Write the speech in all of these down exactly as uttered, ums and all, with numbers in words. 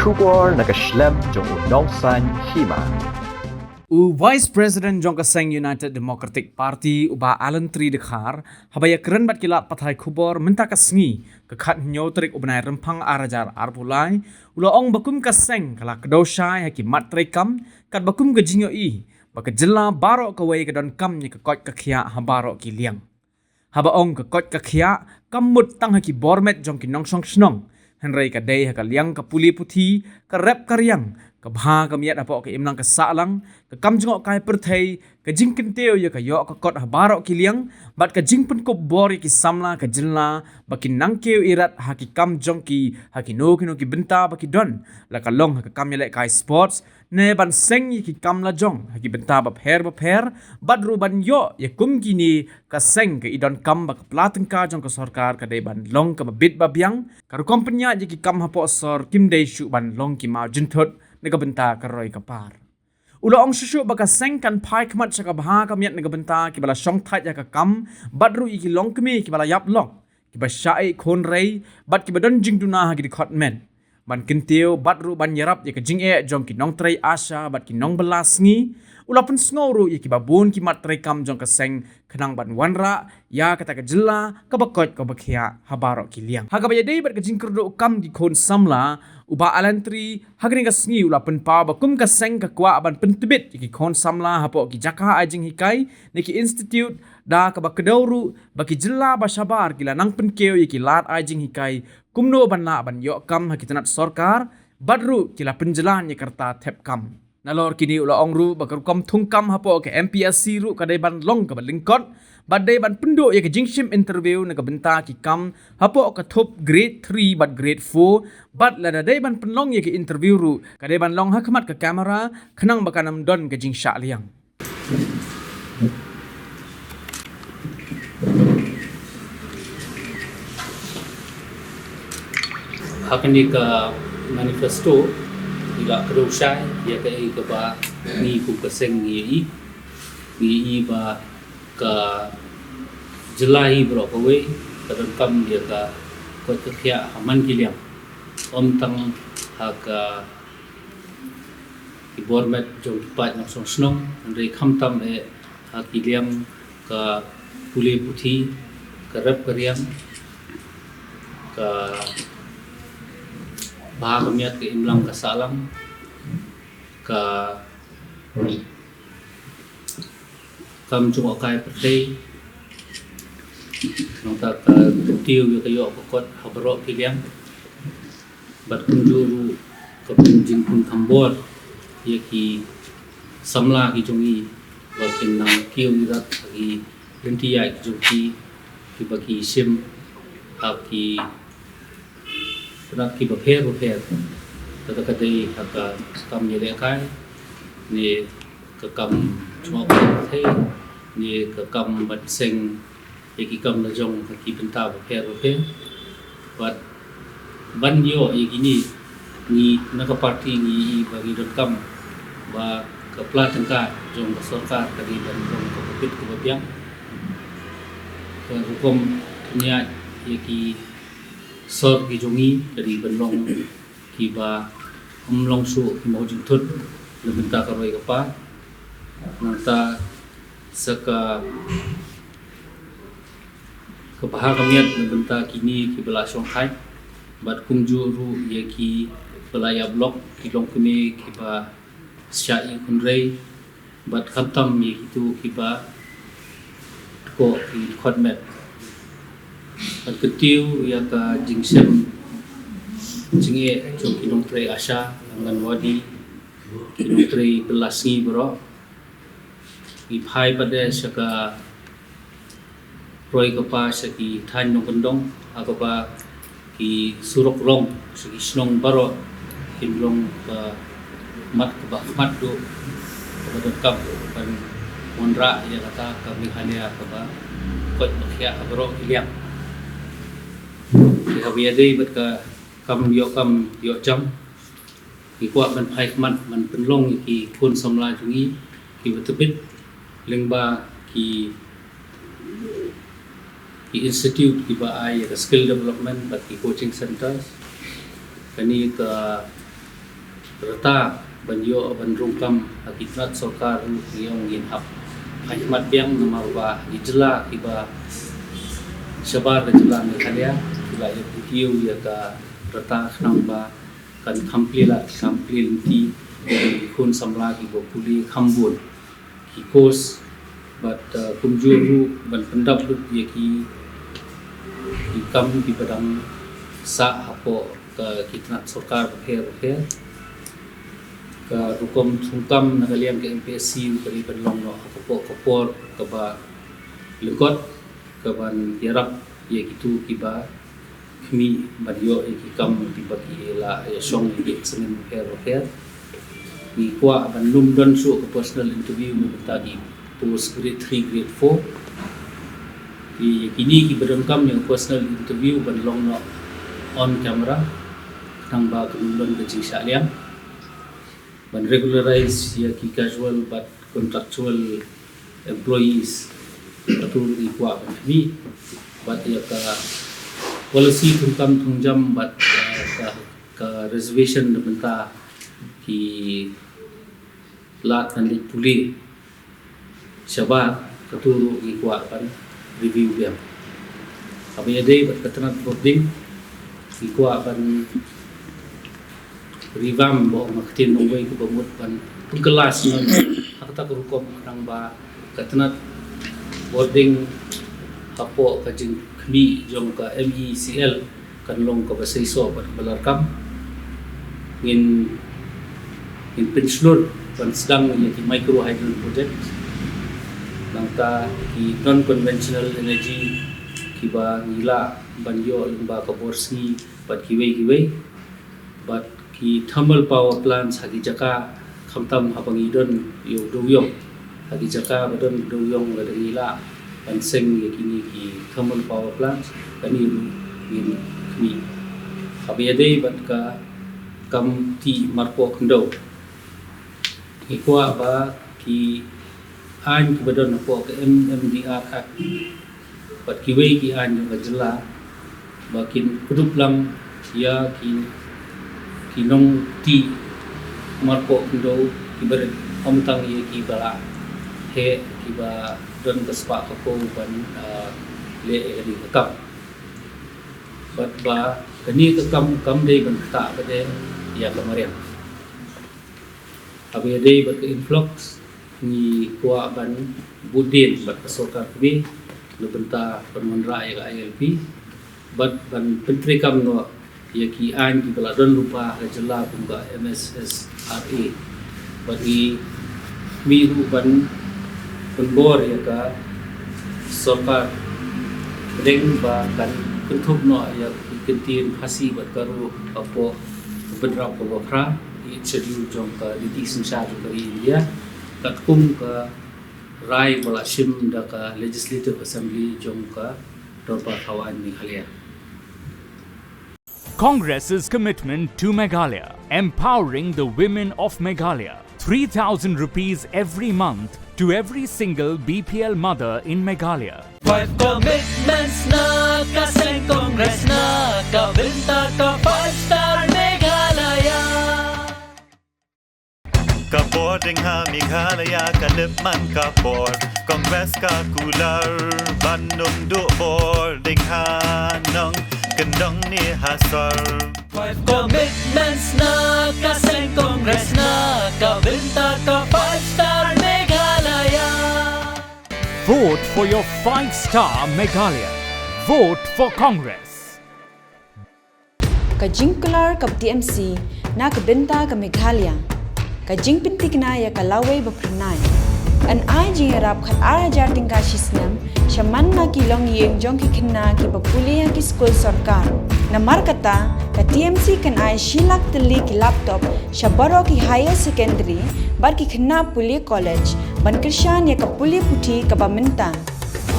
Khubor na ka shlem jong u nongsaiñ hima. U Vice President jong ka seng United Democratic Party, u Bah Alan Tri Dkhar, haba ïakren bad ki lad pathai khubor mynta ka sngi, ka khathynñiew tarik u bnai Rymphang ar hajar arphew lai, u la ong ba kum ka seng ka la kdew shai ha ki mat treikam, katba kum ka jingïohi ba ka jylla baroh kawei ka donkam ïa ka koit ka khiah ha baroh ki liang. Haba ong ka koit ka khiah, kam mut tang ha ki bor met jong ki nongshong shnong, hynrei ka dei ha ka liang ka pule puthi, ka rep ka riang, ka bha ka miat hapoh ka imlang ka sahlang, ka kam jngohkai pyrthei, ka jingkyntiew ïa ka ïoh ka kot ha baroh ki liang, bad ka jingpynkup bor ïa ki samla ka jylla ba kin nang kiew irat ha ki kam jong ki, ha kino kino ki bynta ba ki don, la ka long ha ka kam ïalehkai sports, ne ban seng ïa ki kam lajong ha ki bynta bapher bapher, bad ruh ban ïoh ïa kum kine ka seng ka i donkam ba ka pla tyngka jong ka sorkar ka dei ban long kaba bit ba biang, ka rukom pynïaid ïa ki kam hapoh sor kim dei shuh ban long ki maw jynthut na ka bynta ka roi ka par. U la ong shuh shuh ba ka seng kan phai khmat sha ka bha ka miat na ka bynta kiba la shongthait ïa ka kam, bad ruh ïa ki longkmie kiba la ïap lok, kiba shah ïeh khun rei, bad kiba don jingduna ha ki dkhot met. Ban kyntiew bad ruh ban ïarap ïa ka jingeh jong ki nongtrei ASHA bad ki nongbylla sngi, u la pynsngew ruh ïa kiba bun ki mat treikam jong ka seng khnang ban wanrah ïa kata ka jylla kaba koit kaba khiah ha baroh ki liang. Ha kaba ïadei bad ka jingkyrduh kam ki khun samla, u Bah Alan Tri ha kane ka sngi u la pynpaw ba kum ka seng ka kwah ban pyntbit ïa ki khun samla hapoh ki jaka ai jinghikai ne ki institute, da kaba kdew ruh ba ki jylla ba shabar ki la nang pynkiew ïa ki lad ai jinghikai kumno ban lah ban ïoh kam ha ki tnat sorkar, bad ruh ki la pynjlan ïa ka rta thep kam. Nalor kine u la ong ruh ba ka rukom thung kam hapoh ka MPSC ruh ka dei ban long kaba lyngkot, bad dei ban pynduh ïa ka jingshim interview na ka bynta ki kam hapoh ka thup grade three bad grade four, bad lada dei ban pynlong ïa ka interview ruh ka dei ban long ha khmat ka kamera khnang ba kan ym don ka jingshah liang. Ha kane ka manifesto, ngi la kdew shai ïa kaei kaba ngi kum ka seng ngi ïohi. Ngi ïohi ba ka jylla hi baroh kawei ka donkam ïa ka koit ka khiah ha man ki liang, ym tang ha ka ki bor met jong ki paid nongshong shnong, hynrei khamtam eh ha ki liang ka pule puthi, ka rep ka riang, ka bha ka miat, ka imlang ka sahlang, ka kam jngohkai pyrthei, nangta ka kyntiew ïa ka ïoh ka kot ha baroh ki liang. Bad kumjuh ruh ka pynjingpynkhambor ïa ki samla ki jong ngi ba kin nang kiew irat ha ki lynti ïaid ki jong ki, kiba ki shim ha ki tnat kiba pher bapher. Kata ka dei ha ka kam ïalehkai, ne ka kam jngohkai pyrthei, ne ka kam ban seng ïa ki kam lajong ha ki bynta bapher bapher. Bad ban ïoh ïa kine, ngi na ka party ngi ïohi ba ngi donkam ba ka pla tyngka jong ka sorkar ka dei ban long kaba bit kaba biang. Ka rukom pynïaid ïa ki sor ki jong ngi ka dei ban long kiba ym long shuh ki mawjynthut na bynta ka roi ka par. Nangta sa ka, ka bha ka miat na bynta kine kiba la shongthait, bad kumjuh ruh ïa kiba la ïap lok, ki longkmie kiba shah ïeh khun rei, bad khamtam ïa kito kiba tkoh ki dkhot met. Bad kyntiew ïa ka jingshem jingeh jong ki nongtrei ASHA, Anganwadi, ki nongtrei bylla sngi baroh. Ngi phai pat de sha ka roi ka par sha ki thaiñ nongkyndong, ha kaba ki surok rong sha ki shnong baroh kin long ka mat kaba khmat duh, kaba donkam ban wanrah ïa kata ka Meghalaya kaba koit ba khiah ha baroh ki liang. Te haba ïadei bad ka kam ïoh kam ïoh jam, ngi kwah ban phai khmat ban pynlong ïa ki khun samla jong ngi kiba tbit lyngba ki, ki institute kiba ai ïa ka skill development bad ki coaching centers. Kane ka Rta ban ïoh ban rung kam ha ki tnat sorkar ruh ngi ong ngin hap pynkhmat biang namar ba ki jylla kiba shabar ka jylla Meghalaya ki la ïoh ïa ka rta khnang ba kan kham plie lad kham plie lynti ïa ki khun samla kiba pule kham bun ki course bad kumjuh ruh ban pyndap lut ïa ki ki kam kiba dang sah hapoh ka ki tnat sorkar bapher bapher. Ka rukom thungkam na ka liang ka M P S C ka dei ban long noh ha ka por ka por kaba lyngkot kaban ïarap ïa kitu kiba khmih ban ïoh ïa ki kam kiba ki la ïa shong ïa ki exam bapher bapher. Ngi kwah ban ym don shuh ka personal interview na bynta ki post grade three grade four. Ki kine kiba donkam ïa personal interview ban long noh on camera khnang ba ka ym don ka jingshah liang. Ban regularize ïa ki casual bad contractual employees. Katu ngi kwah ban khmih bad ïa ka policy thungkam thungjam bad ka ka reservation na bynta ki lad ban leit pule shabar. Katu ruh ngi kwah ban review biang. Haba ïadei bad ka tnat boarding ngi kwah ban revamp ba ong ka ktien nongwei kaba mut ban pynkylla shnong ha kata ka rukom khnang ba ka tnat boarding hapoh ka jingkhmih jong ka M E C L kan long kaba seisoh bad kaba larkam. Ngin ngin pynshlur ban sdang ïa ki micro hydrogen project. Nangta ki non conventional energy kiba ngi lah ban ïoh lyngba ka bor sngi bad kiwei kiwei. Bad ki thermal power plants ha ki jaka khamtam haba ngi don ïa u dewïong ha ki jaka ba don dewïong lada ngi lah ban seng ïa kine ki thermal power plants kane ruh ngin khmih. Haba ïadei bad ka kam tih marpoh khyndew ngi kwah ba ki aiñ kiba don hapoh ka M M D R Act bad kiwei ki aiñ jong ka jylla ba kin kdup lang ïa ki ki nongtih marpoh khyndew kiba rit, ym tang ïa kiba la heh kiba don ka spah ka phew ban leh ïa kane ka kam. Bad ba kane ka kam kam dei ban ktah bad ïa ka mariang. Haba ïadei bad ka influx ngi kwah ban bud dien bad ka sorkar kmie na bynta ban wanrah ïa ka I L P bad ban pyntreikam noh ïa ki aiñ kiba la don lypa ha ka jylla kum ka M S S R A. Bad ngi khmih ruh ban pynbor ïa ka sorkar pdeng ba kan kynthup noh ïa ki kyntien Khasi bad Garo hapoh ka bynrap kaba phra, Eighth Schedule jong ka liti synshar jong ka ri India katkum ka rai ba la shim da ka Legislative Assembly jong ka Dorbar Thaw Aiñ Meghalaya. Congress's commitment to Meghalaya, empowering the women of Meghalaya. Three thousand rupees every month to every single B P L mother in Meghalaya. Five commitments na ka seng Congress na ka bynta ka five star Meghalaya. Ka bording ha Meghalaya ka lip man ka bor. Congress ka kular ban ym duh bording ha nongkyndong ne ha sor. Five commitments na ka seng Congress na ka bynta ka five star Meghalaya. Vote for your five star Meghalaya. Vote for Congress. Ka jingkular ka T M C na ka bynta ka Meghalaya. Ka jingpynthikna ïa ka lawei ba phyrnai. Yn ai jingïarap khatar hajar tyngka shi snem sha man la ki longïing jong ki khynnah kiba pule ha ki skul sorkar. Namar kata, ka T M C kan ai shi lak tylli ki laptop sha baroh ki higher secondary bad ki khynnah pule college ban kyrshan ïa ka pule puthi kaba mynta.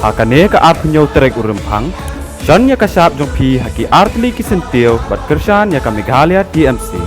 Ha kane ka arphew hynñiew tarik u Rymphang, shon ïa ka shap jong phi ha ki artylli ki syntiew bad kyrshan ïa ka Meghalaya T M C.